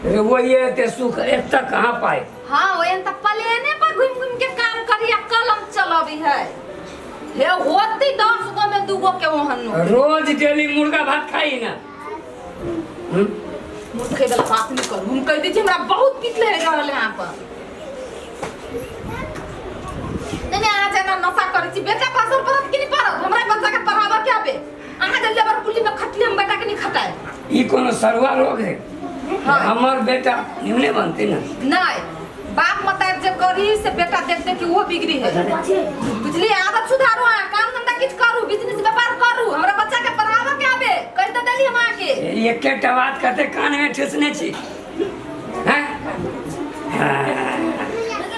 रे वो ये एते सुख एतऽ कहाँ पाए। हाँ, ओहन तऽ प्लेने पर घुमि घुमि के काम करी आ कलम चलबी है। हे होती 10 गो में 2 गो के ओहन नो। रोज डेली मुर्गा भात खाई ना। मूर्खे वाला बात नहीं करू। हम कह दै छी हमरा बहुत पीत ले रहल है यहाँ पर। नहीं नहीं, अहाँ जेना नशा करै छी बेटा पासर पड़त कि नहीं पड़त? हमरा बच्चा के पढ़ाबऽ के आबे। अहाँ जे लेबर कुली में खटली, हम बेटा के नहीं खटाए। ई कोनो सरुआ रोग है? हाँ। हमर बेटा निमने बनते ना। नहीं, बाप मतार जे करी से बेटा देख देख के वो बिगड़ी है, बुझलिए? आदत सुधारू, अहाँ काम धंधा किछु करू, बिजनेस व्यापार करू, हमरा बच्चा के पढ़ाबऽ के आबे। कहि तऽ देली हम अहाँके। एकेटा बात कते कान में ठेसने छी हैं?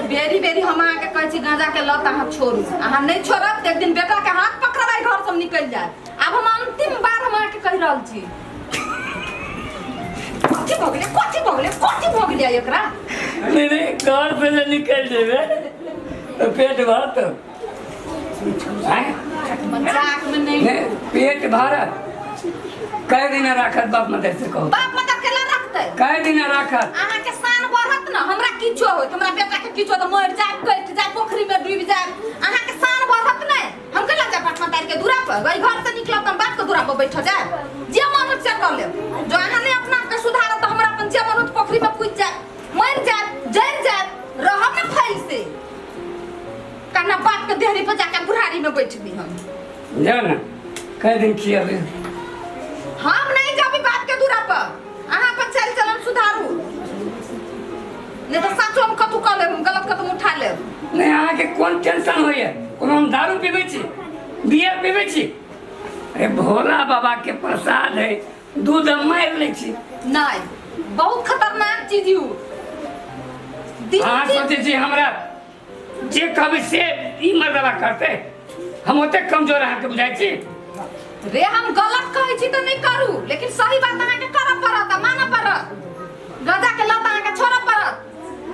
बेरी बेरी हम अहाँके कहै छी गांजा के लत अहाँ छोड़ू। अहाँ नहि छोड़ब तऽ एक दिन बेटा के हाथ पकड़बै, घर से हम निकलि जायब। आब हम अंतिम बार हम अहाँके कहि रहल छी। कथी भऽ गेलै? कथी भऽ गेलै? कथी भऽ गेलै एकरा? नहीं नहीं, घर पे से निकल जेबे तो पेट भरत हैं? मजाक में नहीं। नहीं, पेट भरत कई दिन राखत बाप मदर से कहो। बाप मदर केला रखतै? कई दिन राखत? अहाँ के शान बढ़त न, हमरा किछो होत, हमरा बेटा के किछो त मर जाए, कटि जाए, पोखरी में डूबि जाए, अहाँ के शान बढ़त नै। हम केला जाए बाप मतार के दूरा पर? ओइ घर से निकलब त हम बाप के दूरा पर बैठ जाए, जे मन होत से कर लेब। जो अहाँ नै अपना के सुधारब त हमरा अपन जे मन होत पोखरी में कूद जाए, मर जाए, जरि जाए, रहब न फैल से कन्ना बाप के देहरी पर जाके बुढ़ारी में बैठबी हम। जा ना, कई दिन खियाबे। हम नहीं जाबी बाप के दूरा पर। अहाँ अपन चाल चलन सुधारू, नहीं तो सचो हम कतू कऽ लेब, हम गलत कदम उठा लेब। नहीं, अहाँके कोन टेंशन होइए? कोनो हम दारू पीबै छी, बियर पीबै छी? अरे भोला बाबा के प्रसाद है, दूध हम मारि लै छी। नहीं, बहुत खतरनाक चीज you. दिन अहाँ दिन सोचै छी हमरा जे कहबै से ई मर्दबा करतै? हम ओते कमजोर अहाँके बुझाइ छी? रे हम गलत कहै छी तऽ नहि करू, लेकिन सही बात अहाँके करऽ पड़त आ मानऽ पड़त। गजा के लत अहाँके छोड़ऽ पड़त।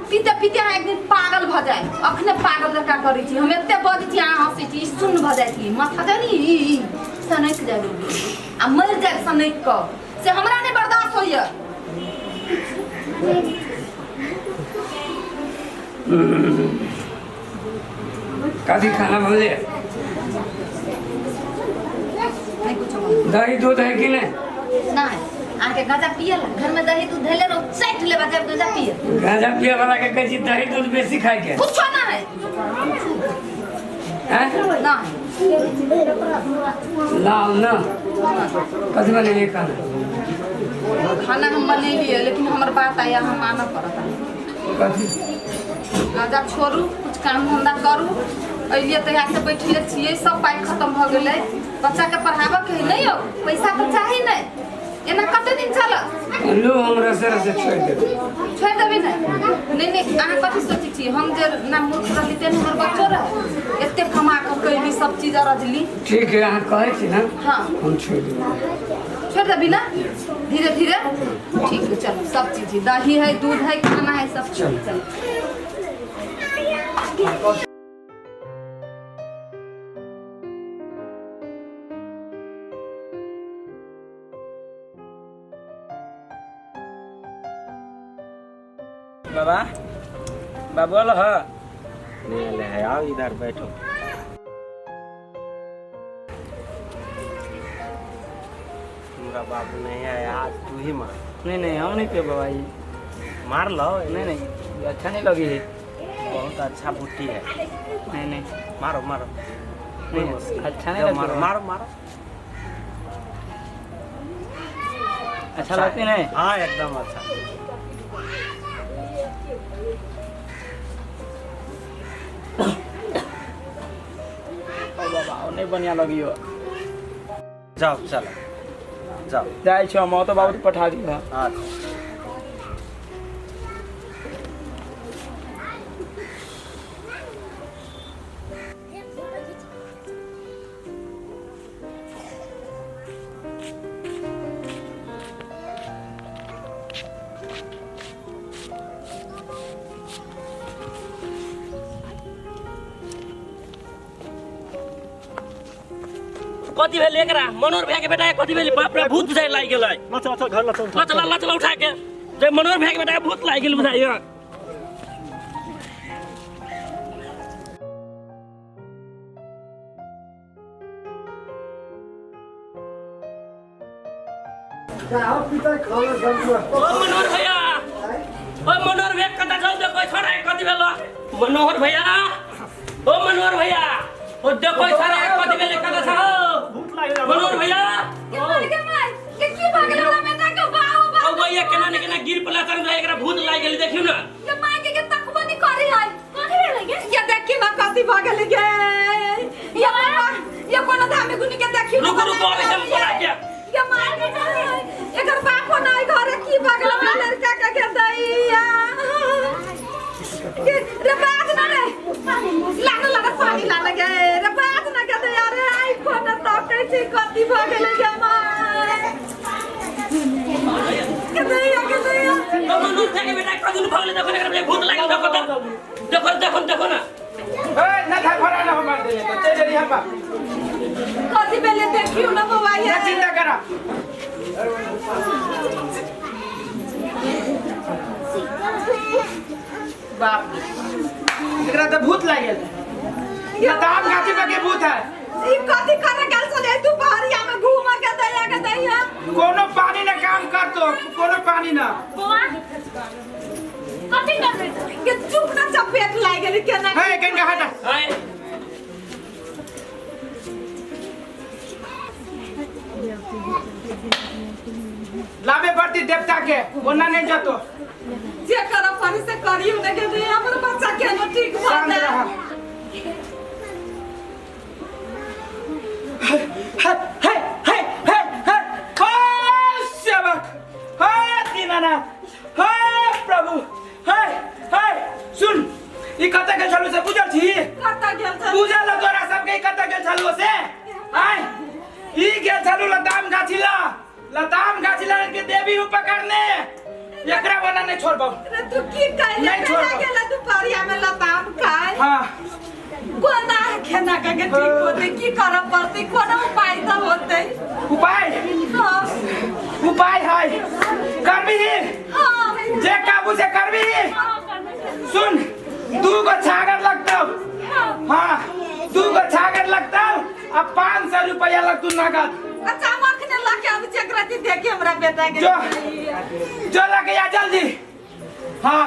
पीते पीते अहाँ एक दिन पागल भऽ जाए। अखने पागल जकाँ करै छी। हम एते बजै छी, अहाँ हँसै छी। ई सुन्न भऽ जाइ छी, माथा जानी ई ई सनकि जाय आ मरि जाय सनकि कऽ, से हमरा नहि बर्दाश्त होइए। कथी खाना बनले? नहि कुछो। दही दूध है कि नहीं? नहि, अहाँके गाँजा पियल घरमे दही दूध धैले रहो, चाटि लेबा जब गाँजा पिए। गांजा पिए वाला के कहै छी दही दूध बेसी खाए के। कुछो नहि। हैं? नहि। लाओ ना, कथी बनेलियै खाना? खाना हम बनेलियै, लेकिन हमर बात आया हम मानऽ पड़त। कथी? गाँजा छोड़ू, कुछ काम धंधा करू। अलियै तहिया से बैठले छियै, सब पाइ खत्म भऽ गेलै। बच्चाके पढ़ाबऽके है नहि यौ, पैसा तऽ चाही नहि। एना कते दिन चलत? लू, हम रसे रसे छोड़ि देबै। छोड़ि देबै? नहि नहि नहि, अहाँ कथी सोचै छी? हम जे ना मूर्ख रहली तेहन हमर बच्चो रहै। एते कमा कऽ कैली, सब चीज अरजली। ठीक है, अहाँ कहै छी ने। हाँ। हम छोड़ि देबै। छोड़ि देबी ना धीरे धीरे? ठीक है, चलो, सब चीज है, दही है, दूध है, खाना है, सब चीज। चलो। बाबा, बाबू आल ह? नहीं आले है, आओ इधर बैठो। तुम्हारा बाबू नहीं आया आज, तू ही मार। नहीं नहीं, हम नहीं पिए बाबा जी। मार लो। नहीं नहीं, अच्छा नहीं लगी है। बहुत अच्छा बूटी है। नहीं नहीं। मारो मारो। नहीं, अच्छा नहीं जाओ, लगता। मारो मारो मारो। अच्छा लगती नहीं? हाँ, एकदम अच्छा। ओ बाबा, ओ नहीं बढ़िया लगी हो। जाओ, चलो जाओ। जाइ छो हम तो, बाबू पठा दियो। हाँ। कथी भेल एकरा? मनोहर भैया के बेटा के कथी भेल? बाप रे, भूत बुझाइ लागि गेलै। ला चल, चल घर ला चल। ला चला, ला चला उठा के। जे मनोहर भैया के बेटा के भूत लागि गेल बुझाइयो। ओ मनोहर भैया, ओ मनोहर भैया, कता जाऊ देखो छोरा के कथी भेलो। मनोहर भैया, ओ मनोहर भैया, ओ देखो छोरा के कथी भेले, कता छौ भूत लागि गेल। मनोहर भैया। के मर गे माय के की भऽ गेल हमरा बेटा के? बाओ बा। ओ भैया, केना ने केना गिर पला तन, एकरा भूत लागि गेल, देखियौ ना। ये माय के तकबो नहीं करी है। कथी भेलै गे? ये देखी ना कथी भऽ गेल गे। ये बाबा, ये कोनो धामे गुनी के देखी। रुको रुको, अभी हम बोला के। ये माय के, एकर बापो नहीं घरे। की भऽ गेल हमरा लड़का के? के दैया के रे, बात ना रे, लाने लाने पानी लाने गे रे, बात ना के दैया रे। आई कोना तकै छी, कथी भऽ गेल गे माय के दैया, के दैया। ओ मनोहर भैया के बेटा कथी भऽ गेल? देखो ना, एकरा भूत लागि गेल। देखो त, देखो देखो देखो ना। ए, ना था फरा ना मार देले तो चल जल्दी हम। कथी भेलै देखियौ ना बौआ ये। ना चिंता करा। बाप रे, एकरा तो भूत लागि गेल। लताम गाछी पर के भूत है। ई कथी करे गेल छलै दुपहरिया में घूम के दैया के दैया? कोनो पानी ना काम करतो, कोनो पानी ना। बौआ, कथी करबै? के चुप ना, चपेट लागि गेलै केना। हे, कनिका हटा। आय। लाबे पड़ती देवता के, ओना नहीं जतो। जे करऽ पड़ी से करियौ ने के दैया, हमर बच्चा केना ठीक भऽ शांत जाय। रह। हे हे हे हे हे हे सेवक, हे दीनानाथ, हे प्रभु, हे हे सुन, ई कतऽ गेल छलू से बुझल छी? कतऽ गेल छल? बुझल हौ तोरा सबके ई कतऽ गेल छलू से? आय, ई गेल छलू लताम गाछी ला, लताम गाछी ला के देवी हूँ पकड़ने। एकरा बना नहीं छोड़बौ। रे, तू की कहले? नहीं छोड़बौ। केना गेल दुपहरिया में लताम खाय? हाँ। कोना खेना के ठीक होतै? की करऽ पड़तै? कोनो उपाय तऽ होतै। उपाय? हाँ। उपाय है, करबी? हाँ। जे काबू से करबी। सुन, दू गो छागर लगतौ। हाँ, दू गो छागर लगतौ आ 500 रुपया लगतौ नगद। अच्छा, हम अखने लऽ के आबै छी एकरा देखी हमरा बेटा के। जो जो लगे आ जल्दी। हाँ,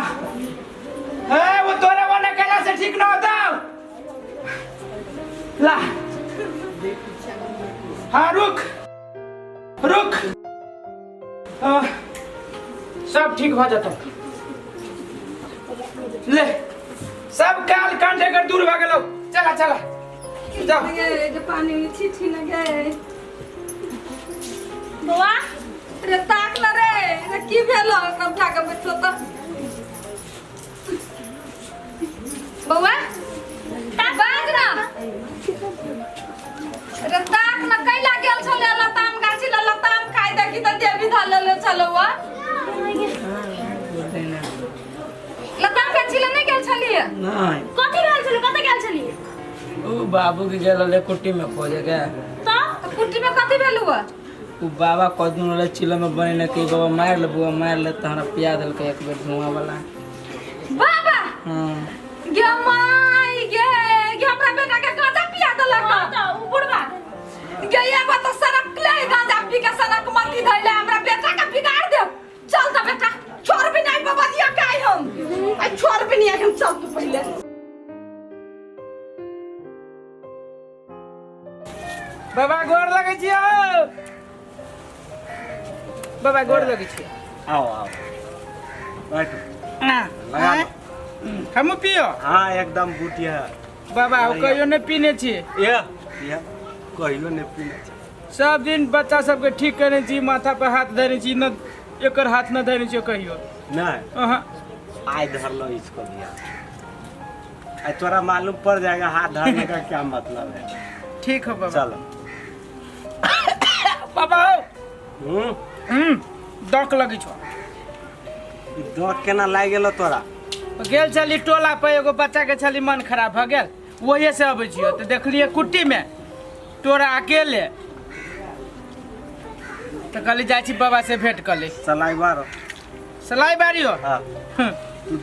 ए, वो तोरे वो कैला से ठीक ना होता। ला, हाँ, रुक रुक। हाँ, सब ठीक भ जतौ। ले, सब काल कंठे कर दूर भ गेलौ। चला चला, जाओ। गे जे पानी में छीटी न गे। बौआ। रे, ताक न रे। रे, की भेल? ओकरा उठा के बैठो तऽ बौआ, बाज ना रे, ताक न। कैला गेल छलै लताम गाछी ल लताम खाइ? देखी तऽ देवी धऽ लेले छलौ। लताम गाछी ल नहि गेल छलियै? नहीं। कथी भेल छलै? कतऽ गेल छलियै? ओ बाबू के गेल रहले कुट्टी में खोजे के। तऽ तऽ कुट्टी में कथी भेलौ? उ बाबा कदू रहले चिलम में बने के, बाबा मार ले बुआ मार ले, तऽ हमरा पिया देलकै एक बेर धुआं वाला। बाबा? हाँ। गे माय गे, गे हमरा बेटा के गांजा पिया देलक? हँ, तऽ उ बुढ़बा। गे, एगो तऽ सड़क ले गांजा पी के सड़क मती धैले, हमरा बेटा के बिगाड़ दे। चल तऽ बेटा, छोड़ भी नहीं बाबा दिया काय हम आई, छोड़ भी नहीं हम। चल तू पहले। बाबा, गोर लगै छियौ। बाबा, गोर लगै छियौ। आओ आओ, बैठो। लगा लो। हमहूँ पियो? हाँ, एकदम बूटी है। बाबा, ओ कहियो नहि पीने छी। ये ये कहियो नहीं पीने छी? सब दिन बच्चा सबके ठीक करै छी, माथा पर हाथ धरे छी न, एकर हाथ न धरे छी कहियो। नहीं? अहाँ। आय धर लो इसको भी। आज तोरा मालूम पड़ जाएगा हाथ धरने का क्या मतलब है। ठीक हो बाबा। चलो। बाबा हो। हम्म। डक लगै छौ। ई डर केना लागि गेलो तोरा? गेल छली टोला पर, एगो बच्चा के छली मन खराब भऽ गेल, वही से अबै छियो तऽ देखलियै कुट्टी में तोरा अकेले, तऽ कहली जाइ छी बाबा से भेंट कऽ ले। सलाइवर। सलाई बारी हो। हाँ। तू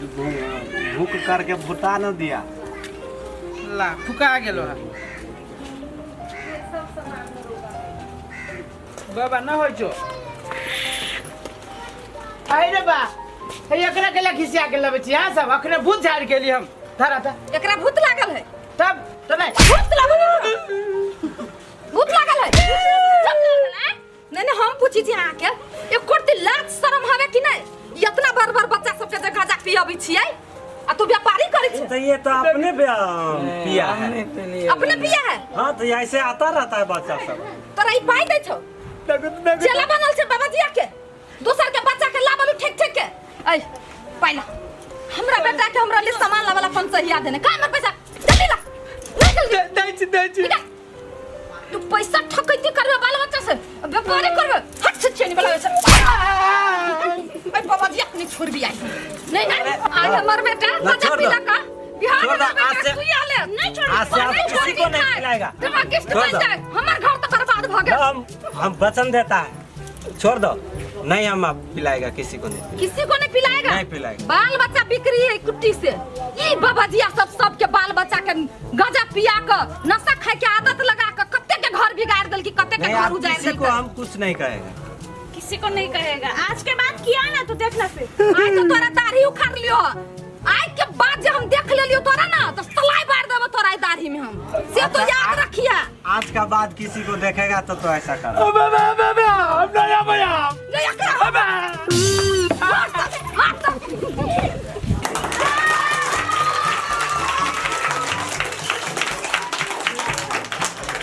भूख करके भुता न दिया। ला फुका गेलो है। बाबा न होइ छो। आई रे बा, हे एकरा के ला खिसिया के लबै छी हां सब अखने भूत झाड़ के लिए हम धरा था। एकरा भूत लागल है। तब त नहीं भूत लागल है। भूत लागल है। चुप लागल है। नहीं नहीं हम पूछी छी अहाँ के एको रत्ती लाज शरम हवे कि नहीं? इतना बार बार बच्चा सबके जे गांजा पियबै छियै आ तू व्यापारी करै छै। तो ये तो अपने पिया है। अपने पिया है। हाँ तो ऐसे आता रहता है बच्चा सब। तोरा ई पाई दै छौ? चेला बनल छै बाबाजी के, दोसर के बच्चा के लाबलू ठेक ठेक के। ऐ पाइला हमरा बेटा के हमरा ले सामान लावला 500 देने का हमर पैसा जल्दी ला। नहीं जल्दी दै छी दै छी। तू पैसा ठकैती करबे बाल बच्चा से व्यापारी करबे। हट से चेनी वाला से। ऐ बाबाजी अपनी छोड़ भी आई। नहीं नहीं आज हमर बेटा ना, गांजा छोड़ दो। पीला का बिहार छोड़ दो, में आज से- सुइया ले नहीं छोड़ आज से आप नहीं किसी को नहीं खिलाएगा। दिमाग किस्त छोड़ बन दो। जाए हमार घर तो बर्बाद भ गेल। हम वचन देता है, छोड़ दो, नहीं हम आप पिलाएगा किसी को नहीं। किसी को नहीं पिलाएगा। नहीं पिलाएगा। बाल बच्चा बिक्री है कुट्टी से। ई बाबाजिया सब सबके बाल बच्चा के गांजा पिया के नशा खाए के आदत लगा के कते के घर बिगाड़ देल की कते के नहीं घर आप उजाड़ किसी देल को हम कुछ नहीं कहेगा। किसी को नहीं कहेगा। आज के बाद किया ना तो देखना फिर। आज तो तोरा दाढ़ी उखाड़ लियो। आज के बाद जे हम देख लेलियो तोरा ना तो सलाई बार देबो तोरा दाढ़ी में हम, से तो याद रखिया। आज का बाद किसी को देखेगा तो ऐसा कर। ओ बाबा बाबा हम नहीं आबे। नहीं एकरा बाबा हाथ।